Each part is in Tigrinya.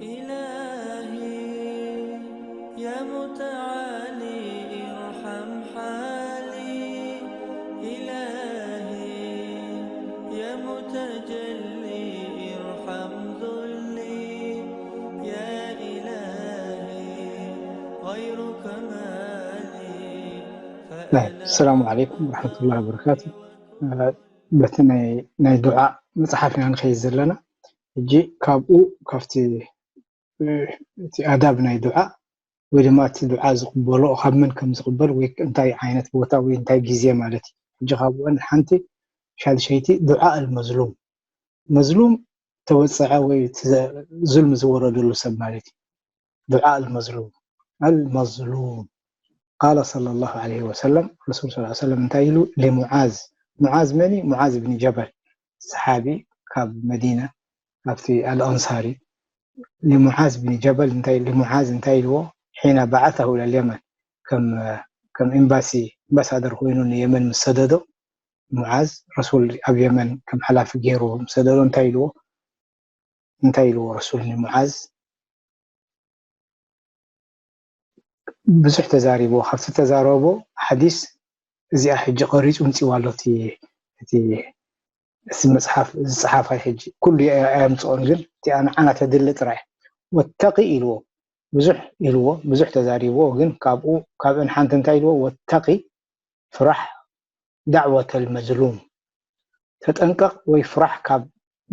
إلهي يا متعالي ارحم حالي. إلهي يا متجلي ارحم ذلي. يا إلهي غيرك ما لي. ሰላሙ ዓለይኩም ወረሕመቱላሂ ወበረካቱ። በቲ ናይ ዱዓ መፅሓፍ ኢና ንኸይድ ዘለና። ሕጂ ካብኡ ካብቲ እቲ ኣዳብ ናይ ዱዓ ወይ ድማ እቲ ዱዓ ዝቕበሎ ካብ መን ከም ዝቕበል ወይ እንታይ ዓይነት ቦታ ወይ እንታይ ግዜ ማለት እዩ። ሕጂ ካብኡን ሓንቲ ሻድሸይቲ ዱዓ ኣልመዝሉም፣ መዝሉም ተወፀዐ ወይ ዙልም ዝወረደሉ ሰብ ማለት እዩ። ዱዓ ኣልመዝሉም ኣልመዝሉም ቃለ ሰለላሁ ዐለይሂ ወሰለም ረሱል ሰለላሁ ዐለይሂ ወሰለም እንታይ ኢሉ ንሙዓዝ፣ ሙዓዝ መን እዩ? ሙዓዝ ብን ጀበል ሰሓቢ ካብ መዲና ካብቲ ኣልኣንሳሪ ንሙዓዝ ብን ጀበል እንታይ ንሙዓዝ እንታይ ኢልዎ? ሒነ በዓተሁ ኢላ ልየመን ከም ከም ኤምባሲ ኣምባሳደር ኮይኑ ንየመን ምስ ሰደዶ ሙዓዝ ረሱል ኣብ የመን ከም ሓላፊ ገይሩ ምስ ሰደዶ እንታይ ኢልዎ? እንታይ ኢልዎ ረሱል ንሙዓዝ? ብዙሕ ተዛሪብዎ። ካብቲ ተዛረቦ ሓዲስ እዚኣ ሕጂ ቀሪፁ ምፅዋ ኣሎ እቲ እቲ መፅሓፍ ዝፀሓፋይ ሕጂ ኩሉ ኣየምፅኦን ግን እቲኣ ንዓና ተድሊ ጥራይ ወተቂ ኢልዎ ብዙሕ ኢልዎ ብዙሕ ተዛሪብዎ ግን ካብኡ ካብእን ሓንቲ እንታይ ኢልዎ ወተቂ ፍራሕ ዳዕወተል መዝሉም ተጠንቀቕ ወይ ፍራሕ ካብ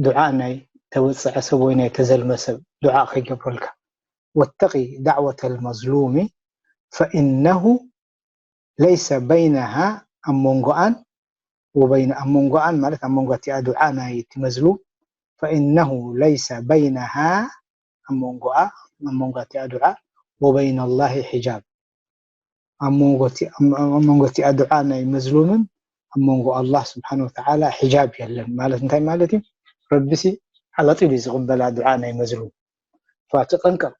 ዱዓ ናይ ተወፅዐ ሰብ ወይ ናይ ተዘልመ ሰብ ዱዓ ከይገብረልካ ወተቂ ዳዕወተል መዝሉሚ ፈኢነሁ ለይሰ በይነሃ ኣብ መንጎኣን ወበይነ ኣብ መንጎኣን ማለት ኣብ መንጎ እቲኣ ዱዓ ናይ እቲ መዝሉም ፈኢነሁ ለይሰ በይነሃ ኣብ መንጎኣ ኣብ መንጎ እቲኣ ዱዓ ወበይነ ላሂ ሒጃብ ኣብ መንጎ እቲኣ ዱዓ ናይ መዝሉምን ኣብ መንጎ ኣላህ ስብሓን ወተዓላ ሒጃብ የለን ማለት እንታይ ማለት እዩ? ረቢሲ ዓላጢሉ ዝቕበላ ዱዓ ናይ መዝሉም ፋተጠንቀቕ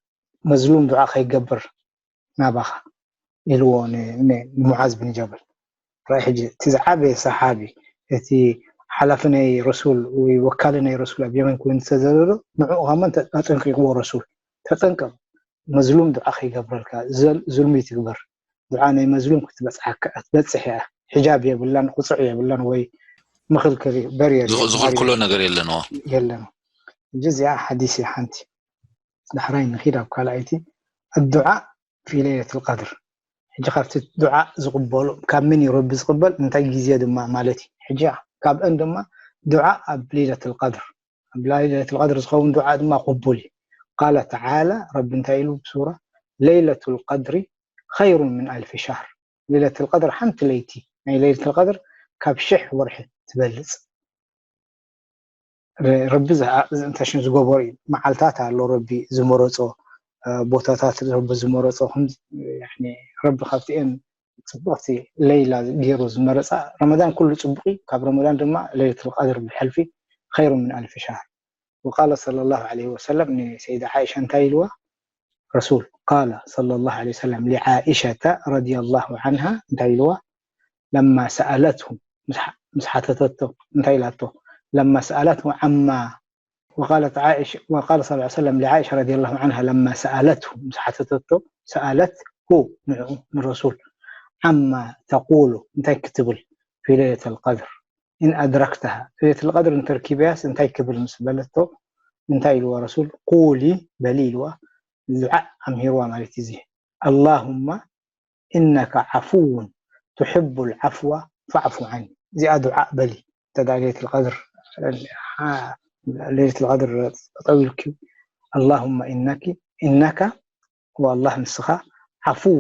መዝሉም ዱዓ ከይገብር ናባኻ ኢልዎ ንሙዓዝ ብን ጀበል። ራይ ሕጂ እቲ ዝዓበየ ሰሓቢ እቲ ሓላፊ ናይ ረሱል ወይ ወካሊ ናይ ረሱል ኣብ የመን ኮይኑ ዝተዘረዶ ንዕኡ ከማን ኣጠንቂቅዎ ረሱል ተጠንቀቕ መዝሉም ዱዓ ከይገብረልካ ዙልሚ ትግበር ዱዓ ናይ መዝሉም ክትበፅሓካ ክትበፅሕ እያ ሕጃብ የብላን ቁፅዕ የብላን ወይ ምኽልክል በር ዝኽልክሎ ነገር የለን የለን። ሕጂ እዚኣ ሓዲስ እያ ሓንቲ ዳሕራይ ንኺድ ኣብ ካልኣይቲ ኣዱዓ ፊ ለይለት ልቀድር ሕጂ ካብቲ ዱዓ ዝቕበሉ ካብ መን እዩ ረቢ ዝቕበል እንታይ ግዜ ድማ ማለት እዩ ሕጂ ካብአን ድማ ዱዓ ኣብ ለይለት ልቀድር ኣብ ለይለት ልቀድር ዝኸውን ዱዓ ድማ ቅቡል እዩ ቃለ ተዓላ ረቢ እንታይ ኢሉ ብሱራ ለይለቱ ልቀድሪ ኸይሩ ምን ኣልፊ ሻህር ለይለት ልቀድር ሓንቲ ለይቲ ናይ ለይለት ልቀድር ካብ ሽሕ ወርሒ ትበልፅ ረቢ እንተሽን ዝገበሩ እዩ መዓልታት ኣሎ ረቢ ዝመረፆ ቦታታት ረቢ ዝመረፆ ረቢ ካብቲኤን ፅቡቅቲ ለይላ ገይሩ ዝመረፃ ረመዳን ኩሉ ፅቡቅ እዩ ካብ ረመዳን ድማ ለይለት ልቀድር ብሕልፊ ኸይሩ ምን ኣልፊ ሻህር وقال صلى الله عليه وسلم ንሰይዳ عائشة እንታይ ኢልዋ ረሱል قال صلى الله عليه وسلم لعائشة رضي الله عنها እንታይ ኢልዋ لما سألته ምስ ሓተተቶ እንታይ ኢላቶ لما سألته عما وقالت عائشة وقال صلى الله عليه وسلم لعائشة رضي الله عنها لما سألته ምስ ሓተተቶ سألته ንዕኡ ንረሱል عما تقول እንታይ ክትብል في ليلة القدر إن أدركتها ليلة القدر እንተርኪበያስ እንታይ ክብል ምስ በለቶ እንታይ ኢልዎ ረሱል قولي በሊ ኢልዋ ዱዓ ኣምሂርዋ ማለት እዚ اللهم إنك عفو تحب العفو فاعف عني እዚኣ ዱዓ በሊ እንተ ለይለት ልቀድር ለይለት ልቀድር ጠጠው ኢልኪ اللهم إنك إنك والله ንስኻ عفو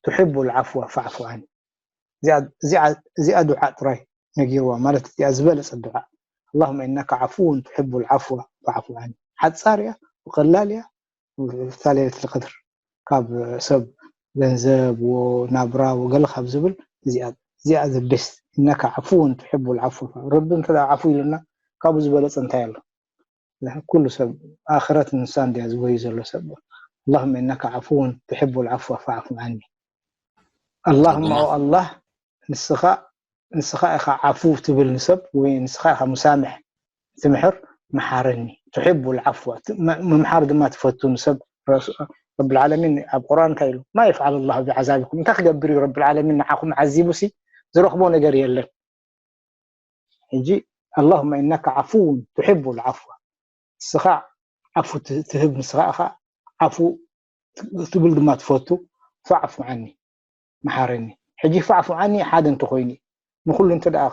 تحب العفو فاعف عني እዚኣ ዱዓ ጥራይ ነጊርዋ ማለት እዚኣ ዝበለፀ ዱዓ اللهم إنك عفو تحب العفو فاعف عني ሓፃር እያ ብቀላል እያ እታ ለይለት ልቀድር ካብ ሰብ ገንዘብ ናብራ ወገለ ካብ ዝብል እዚኣ the best إنك عفو تحب العفو ረቢ እንተ ዓፉ ኢሉና ካብኡ ዝበለፀ እንታይ ኣሎ ኩሉ ሰብ ኣኽረት ንሳ እንድያ ዝጎዩ ዘሎ ሰብ اللهم إنك عفو تحب العفو فاعف عني اللهم أو الله ንስኻ ንስኻ ኢኻ ዓፉ ትብል ንሰብ ወይ ንስኻ ኢኻ ሙሳምሕ ትምሕር መሓረኒ ትሕቡ ልዓፍዋ ምምሓር ድማ ትፈቱ ንሰብ። ረብ ልዓለሚን ኣብ ቁርኣን እንታይ ኢሉ? ማ የፍዓል ላሁ ብዓዛቢኩም፣ እንታይ ክገብር እዩ ረብ ልዓለሚን ንዓኹም ዓዚቡ ሲ ዝረኽቦ ነገር የለን። ሕጂ ኣላሁመ ኢነካ ዓፉውን ትሕቡ ልዓፍዋ፣ ንስኻ ዓፉ ትህብ፣ ንስኻ ኢኻ ዓፉ ትብል ድማ ትፈቱ። ፈዕፉ ዓኒ፣ መሓረኒ። ሕጂ ፈዕፉ ዓኒ ሓደ እንተኾይኑ፣ ንኹሉ እንተ ደኣ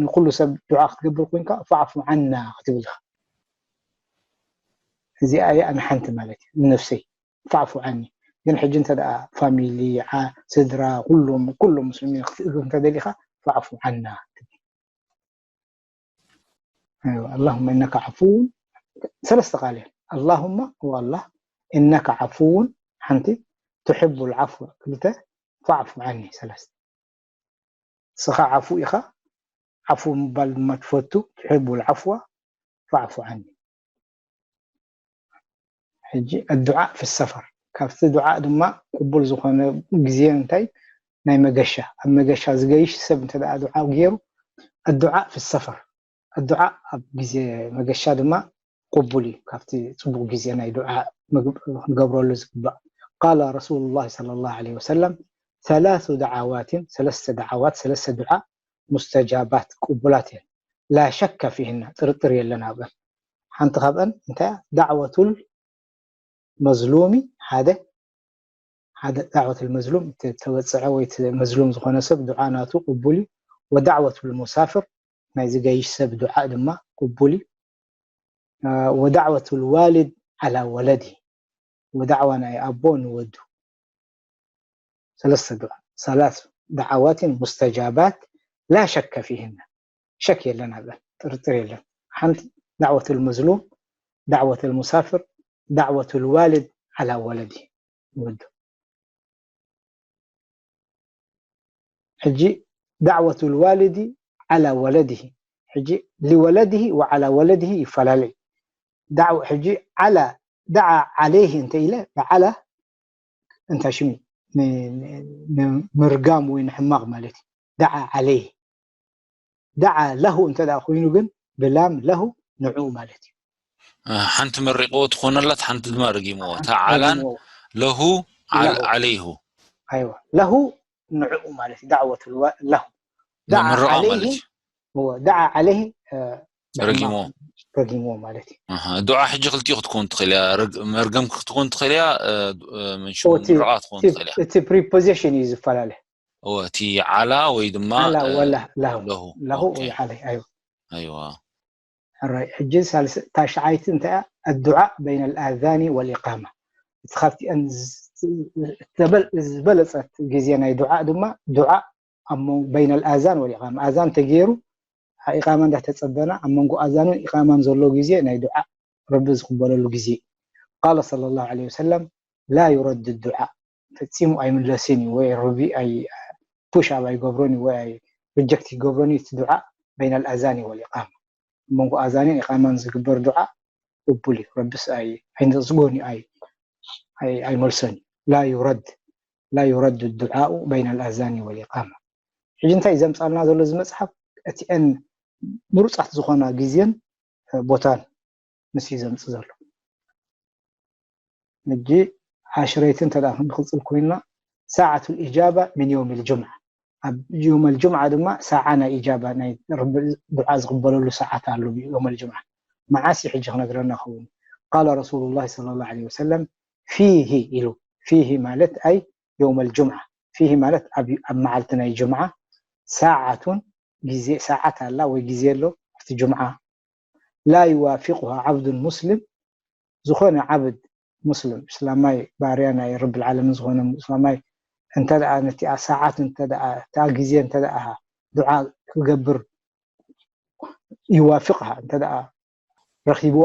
ንኹሉ ሰብ ዱዓ ክትገብር ኮይንካ ፈዕፉ ዓና ክትብል ኢኻ። እዚኣ እያ ንሓንቲ ማለት እዩ ንነፍሰይ ፈዕፉ ዓኒ። ግን ሕጂ እንተ ደኣ ፋሚሊ፣ ስድራ፣ ኩሎም ኩሎም ሙስሊሚን ክትእዝዝ እንተ ደሊኻ ፈዕፉ ዓና ትብል። ኣላሁመ ኢነካ ዓፉውን፣ ሰለስተ ቃል እየን። ኣላሁመ፣ ኦ ኣላህ፣ ኢነካ ዓፉውን፣ ሓንቲ፣ ትሕቡ ልዓፍወ፣ ክልተ፣ ፈዕፉ ዓኒ፣ ሰለስተ። ንስኻ ዓፉ ኢኻ፣ ዓፉ ምባል ድማ ትፈቱ፣ ትሕቡ ልዓፍወ፣ ፈዕፉ ዓኒ። ሕጂ ኣዱዓ ፊ ሰፈር፣ ካብቲ ዱዓ ድማ ቅቡል ዝኾነ ግዜ እንታይ ናይ መገሻ፣ ኣብ መገሻ ዝገይሽ ሰብ እንተ ደኣ ዱዓ ገይሩ፣ ኣዱዓ ፊ ሰፈር፣ ኣዱዓ ኣብ ግዜ መገሻ ድማ ቅቡል እዩ። ካብቲ ጽቡቕ ግዜ ናይ ዱዓ ክንገብረሉ ዝግባእ። ቃለ ረሱሉላህ ሰለላሁ ዐለይሂ ወሰለም፣ ሰላሱ ደዓዋትን፣ ሰለስተ ደዓዋት፣ ሰለስተ ዱዓ ሙስተጃባት ቅቡላት እየን። ላ ሸከ ፊህና፣ ጥርጥር የለን ኣብአን። ሓንቲ ካብአን እንታይ እያ? ዳዕወቱል መዝሉሚ ሓደ ሓደ ዳዕወት መዝሉም፣ እቲ ተበፅዐ ወይ እቲ መዝሉም ዝኾነ ሰብ ዱዓ ናቱ ቅቡል እዩ። ወዳዕወት ሙሳፍር፣ ናይ ዝገይሽ ሰብ ዱዓ ድማ ቅቡል እዩ። ወዳዕወት ልዋልድ ዓላ ወለዲ፣ ወዳዕዋ ናይ ኣቦ ንወዱ። ሰለስተ ዱዓ፣ ሰላት ደዓዋትን ሙስተጃባት ላ ሸከ ፊህና፣ ሸክ የለን ኣብአን፣ ጥርጥር የለን። ሓንቲ ዳዕወት ልመዝሉም፣ ዳዕወት ልሙሳፍር፣ ዳዕወት ልዋልድ ዓላ ወለዲ፣ ንወዱ። ሕጂ ዳዕወት ልዋልዲ ዓላ ወለድሂ፣ ሕጂ ሊወለድሂ ወዓላ ወለድሂ ይፈላለ እዩ። ሕጂ ዓላ፣ ደዓ ዓለይሂ እንተ ኢለ ብዓላ እንታይ ሽም ንምርጋም ወይ ንሕማቕ ማለት እዩ። ደዓ ዓለይሂ። ደዓ ለሁ እንተ ደኣ ኮይኑ ግን ብላም ለሁ ንዕኡ ማለት እዩ። ሓንቲ መሪቕዎ ትኾነላት፣ ሓንቲ ድማ ረጊምዎ። እታ ዓላን ለሁ ዓለይሁ። ኣይዋ ለሁ ንዕኡ ማለት እዩ። ዳዕወት ለሁ መምርቓ ማለት እዩ። ደዓ ዓለይሂ ረጊምዎ። ረጊምዎ ማለት እዩ። ዱዓ ሕጂ ክልቲኡ ክትከውን ትኽእል እያ። መርገም ክትከውን ትኽእል እያ። ምርቓ ክትከውን ትኽእል እያ። እቲ ፕሪፖዚሽን እዩ ዝፈላለ። እቲ ዓላ ወይ ድማ ዓላ ወላ ለሁ ለሁ ለሁ ወይ ዓለይ። ኣይዋ ኣይዋ ሕራይ ሕጂ ታሽዓይቲ እንታይ እያ? ኣዱዓ በይነ ልኣዛኒ ወልኢቃማ። እቲ ካብቲአን ዝበለፀት ግዜ ናይ ዱዓ ድማ ዱዓ በይነ ልኣዛን ወልኢቃማ። ኣዛን ተገይሩ ኢቃማ እንዳተፀበና ኣብ መንጎ ኣዛንን ኢቃማን ዘሎ ግዜ ናይ ዱዓ ረቢ ዝቕበለሉ ግዜ። ቃለ ሰለላሁ ዐለይሂ ወሰለም ላ ዩረድ ዱዓ፣ ፈፂሙ ኣይምለስን እዩ ወይ ረቢ ፑሽ ኣብ ኣይገብሮን እዩ ወይ ሪጀክት ይገብሮን እዩ። እቲ ዱዓ በይነ ልኣዛኒ ወልኢቃማ፣ ኣብ መንጎ ኣዛንን ኢቃማን ዝግበር ዱዓ ቅቡል እዩ። ረብስ ኣይነፅጎን እዩ፣ ኣይመልሶን እዩ። ላ ዩረድ ላ ዩረድ ዱዓኡ በይነ ልኣዛኒ ወልኢቃማ። ሕጂ እንታይ ዘምፃልና ዘሎ እዚ መፅሓፍ? እቲአን ምሩፃት ዝኾና ግዜን ቦታን ምስ እዩ ዘምፅ ዘሎ። ሕጂ ዓሽረይቲ እንተ ደኣ ክንቅፅል ኮይንና ሳዓቱ ልኢጃባ ምን የውም ልጅምዓ፣ ኣብ የውም ልጅምዓ ድማ ሳዓ ናይ ኢጃባ ናይ ዱዓ ዝቕበለሉ ሰዓት ኣሎ። የውም ልጅምዓ መዓስ እዩ ሕጂ ክነግረና ኸውን። ቃለ ረሱሉላህ ሰለላሁ ዐለይሂ ወሰለም ፊሂ ኢሉ። ፊሂ ማለት ኣይ የውም ልጅምዓ፣ ፊሂ ማለት ኣብ መዓልቲ ናይ ጅምዓ ሳዓቱን ግዜ ሰዓት ኣላ ወይ ግዜ ኣሎ ኣብቲ ጅምዓ ላ ዩዋፊቁሃ ዓብዱን ሙስሊም፣ ዝኾነ ዓብድ ሙስሊም እስላማይ ባርያ ናይ ረብል ዓለሚን ዝኾነ እስላማይ እንተ ደኣ ነቲኣ ሰዓት እንተ ደኣ እታ ግዜ እንተ ደኣ ዱዓ ክገብር ይዋፍቅሃ እንተ ደኣ ረኺብዋ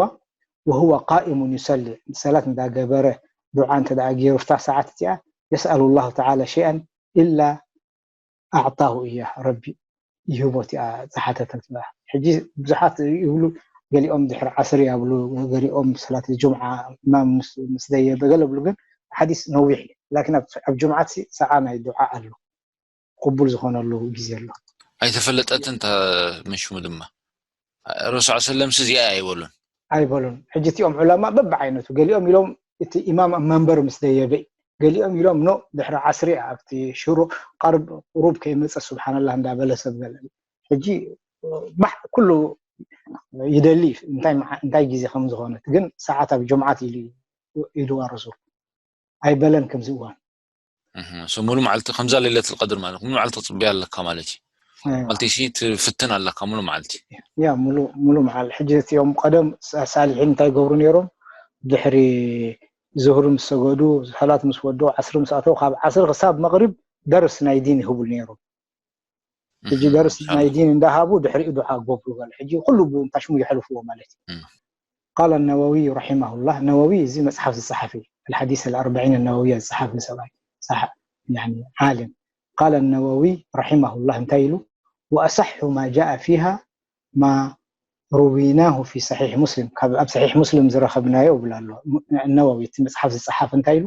ወሁወ ቃኢሙን ዩሰሊ ሰላት እንዳገበረ ዱዓ እንተ ደኣ ገይሩ እታ ሰዓት እቲኣ የስኣሉ ላሁ ተዓላ ሸይኣን ኢላ ኣዕጣሁ እያ ረቢ ይህቦ እቲኣ ዝሓተተት በኣ። ሕጂ ብዙሓት ይብሉ ገሊኦም ድሕሪ ዓስር እያ ብሉ ገሊኦም ሰላት ጅምዓ ኢማም ምስ ደየበ ገለ ብሉ ግን ሓዲስ ነዊሕ እዩ ላኪን ኣብ ጅምዓት ሰዓ ናይ ዱዓ ኣሎ ቅቡል ዝኾነሉ ግዜ ኣሎ። ኣይተፈለጠትን እታ ምሽሙ ድማ ረሱል ሰለምስ እዚኣ ኣይበሉን። ኣይበሉን። ሕጂ እቲኦም ዑለማ በብዓይነቱ፣ ገሊኦም ኢሎም እቲ ኢማም ኣብ መንበር ምስ ደየበ እዩ። ገሊኦም ኢሎም ኖ ድሕሪ ዓስሪ ኣብቲ ሽሩ ቀርብ ቁሩብ ከይመፀ ስብሓንላህ እንዳበለ ሰብ ገለ። ሕጂ ማሕ ኩሉ ይደሊ እንታይ ግዜ ከም ዝኾነት፣ ግን ሰዓት ኣብ ጀምዓት ኢሉ ኢልዋ ረሱል ኣይበለን። ከምዚ እዋን ሙሉ መዓልቲ ከምዛ ሌለት ቀድር ማለት ሙሉ መዓልቲ ትፅበያ ኣለካ ማለት እዩ። ማለት ሲ ትፍትን ኣለካ ሙሉ መዓልቲ። ያ ሙሉ መዓል። ሕጂ እቲኦም ቀደም ሳሊሒን እንታይ ገብሩ ነይሮም? ድሕሪ ዙህሪ ምስ ሰገዱ፣ ሰላት ምስ ወደኡ፣ ዓስሪ ምስ ኣተው፣ ካብ ዓስሪ ክሳብ መቕሪብ ደርስ ናይ ዲን ይህቡሉ ነይሮም። ሕጂ ደርስ ናይ ዲን እንዳሃቡ ድሕሪኡ ዱዓ ገብሩ በለ። ሕጂ ኩሉ ብእንታሽሙ የሕልፍዎ ማለት እዩ። قال النووي رحمه الله፣ ነወዊ እዚ መፅሓፍ ዝፀሓፈ እዩ። الحديث الأربعين النووية ዝፀሓፈ ሰብኣይ ዓሊም። قال النووي رحمه الله እንታይ ኢሉ? وأصح ما جاء فيها ما رويناه في صحيح مسلم، ካብ ኣብ ሰሒሕ ሙስሊም ዝረኸብናዮ ይብል ኣሎ ነወዊ። እቲ መፅሓፍ ዝፀሓፍ እንታይ ኢሉ?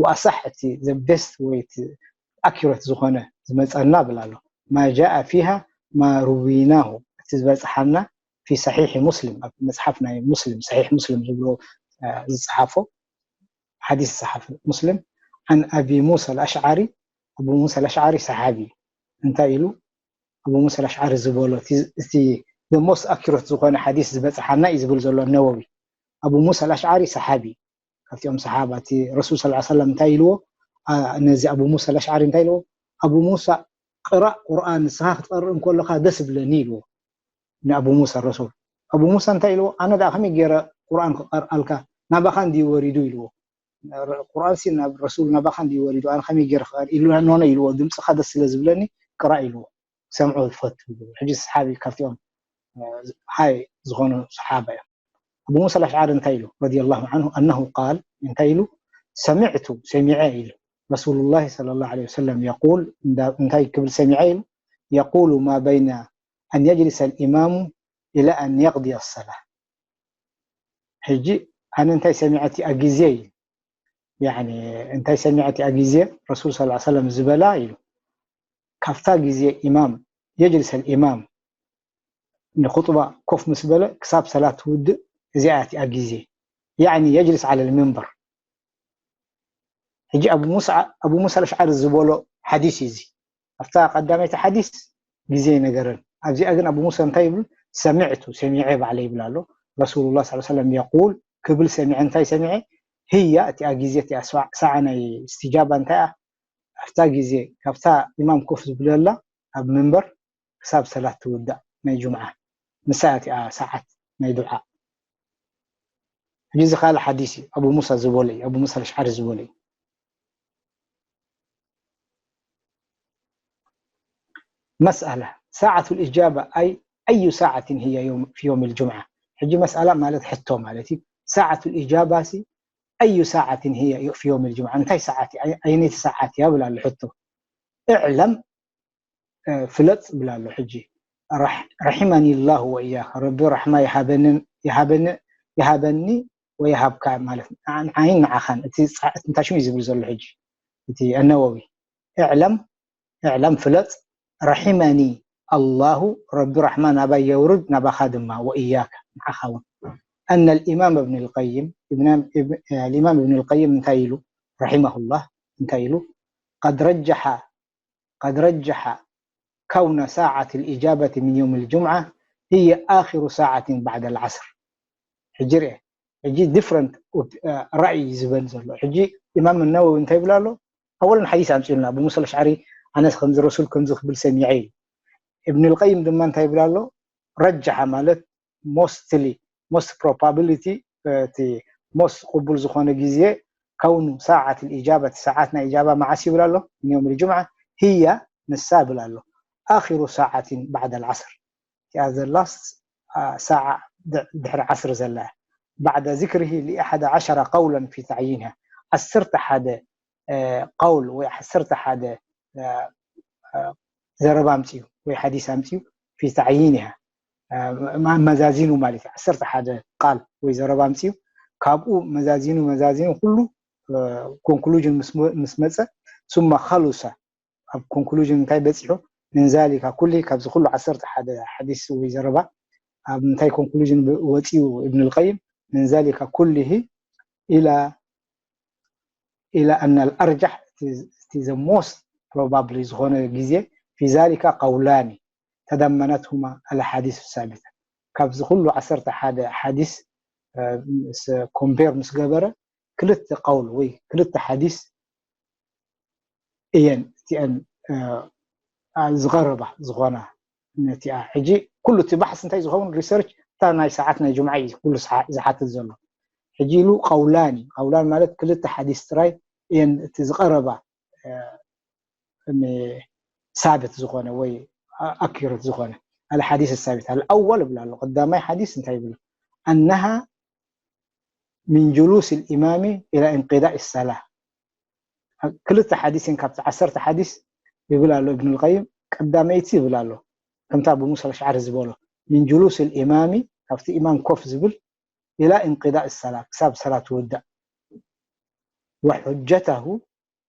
وأصح እቲ the best ወይ እቲ ኣኪረት ዝኾነ ዝመፀና ብል ኣሎ። ما جاء فيها ما رويناه እቲ ዝበፅሓና في صحيح مسلم ኣብ መፅሓፍ ናይ ሙስሊም ሰሒሕ ሙስሊም ዝብሎ ዝፀሓፎ ሓዲስ ዝፀሓፈ ሙስሊም عن أبي موسى الأشعري ኣቡ ሙሳ الأشعري ሰሓቢ እንታይ ኢሉ ኣቡ ሙሳ الأشعري ዝበሎ እቲ the most ኣኪረት ዝኾነ ሓዲስ ዝበፅሓና እዩ ዝብል ዘሎ ነወዊ። ኣቡ ሙሳ الأشعري ሰሓቢ ካብቲኦም ሰሓባ እቲ ረሱል صلى الله عليه وسلم እንታይ ኢልዎ ነዚ ኣቡ ሙሳ الأشعري እንታይ ኢልዎ? ኣቡ ሙሳ ቅራእ ቁርኣን ንስኻ ክትቀርእ እንከለኻ ደስ ብለኒ ኢልዎ ንኣቡ ሙሳ ረሱል። ኣቡ ሙሳ እንታይ ኢልዎ? ኣነ ደኣ ከመይ ገይረ ቁርኣን ክቀርኣልካ ናባኻ እንድዩ ወሪዱ ኢልዎ። ቁርኣን ሲ ናብ ረሱል ናባኻ እንድዩ ወሪዱ ኣነ ከመይ ገይረ ክቀር ኢሉ ኖነ ኢልዎ። ድምፅኻ ደስ ስለ ዝብለኒ ቅራእ ኢልዎ። ሰምዖ ዝፈቱ ሕጂ ሰሓቢ ካብቲኦም ሃይ ዝኾኑ ሰሓባ እዮም። ኣቡ ሙሳ الأشعري እንታይ ኢሉ رضي الله عنه أنه قال እንታይ ኢሉ سمعت ሰሚዐ ኢሉ رسول الله صلى الله عليه وسلم يقول እንታይ ክብል ሰሚዐ ኢሉ يقول ما بين أن يجلس الإمام إلى أن يقضي الصلاة ሕጂ ኣነ እንታይ ሰሚዐ እቲኣ ግዜ ኢሉ يعني እንታይ ሰሚዐ እቲኣ ግዜ ረሱል صلى الله عليه وسلم ዝበላ ኢሉ ካብታ ግዜ ኢማም يجلس الإمام ንኹጥባ ኮፍ ምስ በለ ክሳብ ሰላት ትውድእ እዚኣ እቲኣ ግዜ يعني يجلس على المنبر ሕጂ ኣቡ ሙሳ ኣቡ ሙሳ الأشعري ዝበሎ ሓዲስ እዩ እዚ ኣብታ ቀዳመይቲ ሓዲስ ግዜ ይነገረን ኣብዚኣ ግን ኣቡ ሙሳ እንታይ ይብል سمعت ሰሚዐ ባዕለ ይብል ኣሎ رسول الله صلى الله عليه وسلم يقول ክብል ሰሚዐ እንታይ ሰሚዐ هي እቲኣ ግዜ እቲኣ ሰዓ ናይ استجابة እንታይ ኣብታ ግዜ ካብታ ኢማም ኮፍ ዝብለላ ኣብ ምንበር ክሳብ ሰላት ትውዳእ ናይ ጁምዓ ንሳ እቲኣ ሰዓት ናይ ዱዓ ሕጂ እዚ ካልእ ሓዲስ እዩ ኣቡ ሙሳ ዝበሎ እዩ ኣቡ ሙሳ الأشعري ዝበሎ እዩ مسألة ساعة الإجابة أي أي ساعة هي يوم في يوم الجمعة ሕጂ مسألة ማለት ሕቶ ማለት እዩ ساعة الإجابة ሲ أي ساعة هي في يوم الجمعة እንታይ ሰዓት እዩ ኣየነይቲ ሰዓት እያ ብል ኣሎ ሕቶ اعلم ፍለጥ ብል ኣሎ ሕጂ رحمني الله وإياك ረቢ ራሕማ ይሃበንን ይሃበኒ ይሃበኒ ወይሃብካ ማለት ንዓይን ንዓኻን እቲ እንታይ ሽሙ እዩ ዝብል ዘሎ ሕጂ እቲ ነወዊ اعلم اعلم ፍለጥ رحمني الله ረቢ ራሕማ ናባይ የውርድ ናባኻ ድማ وإياك ንዓኻ እውን أن الإمام ابن القيم الإمام ابن القيم እንታይ ኢሉ رحمه الله እንታይ ኢሉ قد رجح قد رجح كون ساعة الإجابة من يوم الجمعة هي آخر ساعة بعد العصر ሕጂ ርአ ሕጂ different ራእይ ዝበን ዘሎ ሕጂ ኢማም ነወዊ እንታይ ይብል ኣሎ ኣወለን ሓዲስ ኣምፅኡልና ኣቡ ሙሳ الأشعري ኣነስ ከምዚ ረሱል ከምዚ ክብል ሰሚዐ እዩ ابن القيم ድማ እንታይ ይብል ኣሎ رجح ማለት mostly most probability እቲ most ቅቡል ዝኾነ ግዜ كون ساعة الإجابة ሰዓት ናይ إجابة መዓስ ይብል ኣሎ من يوم الجمعة هي ንሳ ይብል ኣሎ آخر ساعة بعد العصر እቲኣ the last ساعة ድሕሪ ዓስር ዘላ بعد ذكره لأحد عشر قولا في تعيينها ዓሰርተ ሓደ قول ወይ ዓሰርተ ሓደ ዘረባ ኣምፅኡ ወይ ሓዲስ ኣምፅኡ في تعيينها መዛዚኑ ማለት እዩ ዓሰርተ ሓደ ቃል ወይ ዘረባ ኣምፅኡ ካብኡ መዛዚኑ መዛዚኑ ኩሉ conclusion ምስ መፀ ثم خلص ኣብ conclusion እንታይ በፂሑ من ذلك كله ካብዚ ኩሉ ዓሰርተ ሓደ ሓዲስ ወይ ዘረባ ኣብ እንታይ ኮንክሉዥን ወፂኡ እብን ልቀይም من ذلك كله إلى إلى أن الأرجح እቲ the most probably ዝኾነ ግዜ في ذلك قولان تضمنتهما الأحاديث الثابتة ካብዚ ኩሉ ዓሰርተ ሓደ ሓዲስ ኮምፔር ምስ ገበረ ክልተ ቀውል ወይ ክልተ ሓዲስ እየን እቲአን ዝቐረባ ዝኾና ነቲኣ ሕጂ ኩሉ እቲ ባሕስ እንታይ ዝኸውን ሪሰርች እታ ናይ ሰዓት ናይ ጅምዓ እዩ ኩሉ ዝሓትት ዘሎ ሕጂ ኢሉ ቀውላኒ ቀውላን ማለት ክልተ ሓዲስ ጥራይ እየን እቲ ዝቐረባ ሳብት ዝኾነ ወይ ኣኪረት ዝኾነ الحديث الثابت الأول ብላ ኣሎ ቀዳማይ ሓዲስ እንታይ ይብሉ أنها من جلوس الإمام إلى انقضاء الصلاة ክልተ ሓዲስ እየን ካብቲ ዓሰርተ ሓዲስ ይብል ኣሎ እብን ልቀይም ቀዳመይቲ ይብል ኣሎ ከምታ ኣቡ ሙሳ ኣልኣሽዓሪ ዝበሎ من جلوس الإمام ካብቲ ኢማም ኮፍ ዝብል إلى انقضاء الصلاة ክሳብ ሰላት ትውዳእ وحجته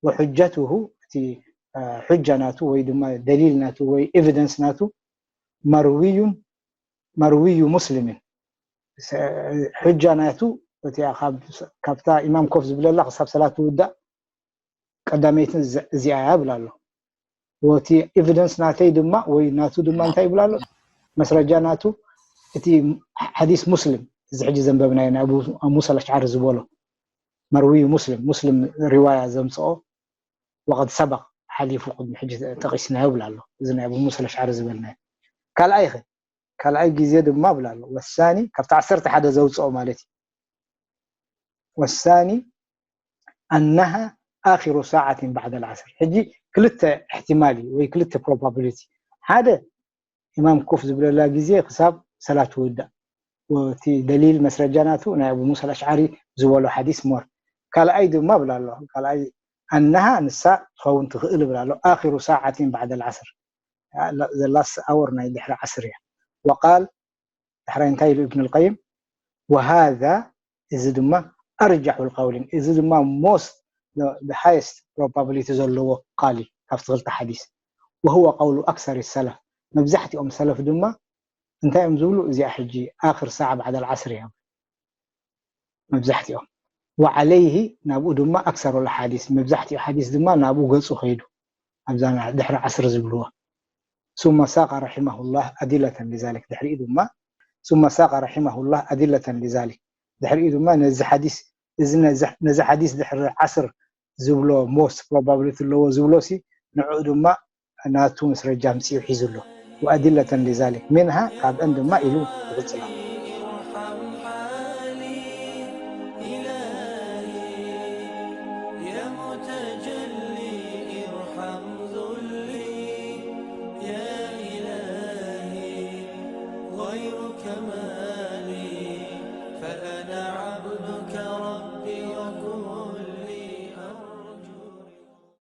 وحجته እቲ ሑጃ ናቱ ወይ ድማ ደሊል ናቱ ወይ ኤቪደንስ ናቱ መርውዩን መርውዩ ሙስሊምን ሕጃ ናቱ እቲኣ ካብታ ኢማም ኮፍ ዝብለላ ክሳብ ሰላት ትውዳእ ቀዳመይትን እዚኣ እያ ብላ ኣሎ ወቲ ኤቪደንስ ናተይ ድማ ወይ ናቱ ድማ እንታይ ይብላ ኣሎ መስረጃ ናቱ እቲ ሓዲስ ሙስሊም እዚ ሕጂ ዘንበብናዮ ናይ ኣቡ ሙሳ ኣልኣሽዓሪ ዝበሎ መርውዩ ሙስሊም ሙስሊም ሪዋያ ዘምፅኦ ወቀድ ሰበቅ ሓሊፉ ቅድሚ ሕጂ ጠቂስናዮ ብላ ኣሎ እዚ ናይ ኣቡ ሙሳ ኣልኣሽዓሪ ዝበልናዮ ካልኣይ ኸ ካልኣይ ግዜ ድማ ብላ ኣሎ ወሳኒ ካብቲ ዓሰርተ ሓደ ዘውፅኦ ማለት እዩ ወሳኒ ኣነሃ ኣኪሩ ሰዓትን ባዕድ ኣልዓስር ሕጂ ክልተ እሕትማል እዩ ወይ ክልተ ፕሮባብሊቲ ሓደ ኢማም ኮፍ ዝብለላ ግዜ ክሳብ ሰላት ትውዳእ እቲ ደሊል መስረጃ ናቱ ናይ ኣቡ ሙሳ ኣልኣሽዓሪ ዝበሎ ሓዲስ ሞር ካልኣይ ድማ ብላ ኣሎ ካልኣይ ኣነሃ ንሳ ትኸውን ትኽእል ብላ ኣሎ ኣኪሩ ሰዓትን ባዕድ ኣልዓስር ዘላስ ኣወር ናይ ድሕሪ ዓስር እያ ወቃል ዳሕራይ እንታይ ኢሉ እብን ልቀይም وهذا እዚ ድማ أرجح القولين እዚ ድማ most the highest probability ዘለዎ ቃል እዩ ካብቲ ክልተ ሓዲስ وهو قول أكثر السلف መብዛሕትኦም ሰለፍ ድማ እንታይ እዮም ዝብሉ እዚኣ ሕጂ ኣክር ሰዓ بعد العصر እዮም መብዛሕትኦም وعليه ናብኡ ድማ أكثر الأحاديث መብዛሕትኡ ሓዲስ ድማ ናብኡ ገፁ ከይዱ ኣብዛ ድሕሪ ዓስር ዝብልዎ ثم ساق رحمه الله أدلة لذلك ድሕሪኡ ድማ ثم ساق رحمه الله أدلة لذلك ድሕሪኡ ድማ ነዚ ሓዲስ እዚ ነዚ ሓዲስ ድሕሪ ዓስር ዝብሎ most probability ኣለዎ ዝብሎ ሲ ንዕኡ ድማ ናቱ መስረጃ ኣምፂኡ ሒዙ ኣሎ وأدلة لذلك منها ካብአን ድማ ኢሉ ይቕፅል ኣሎ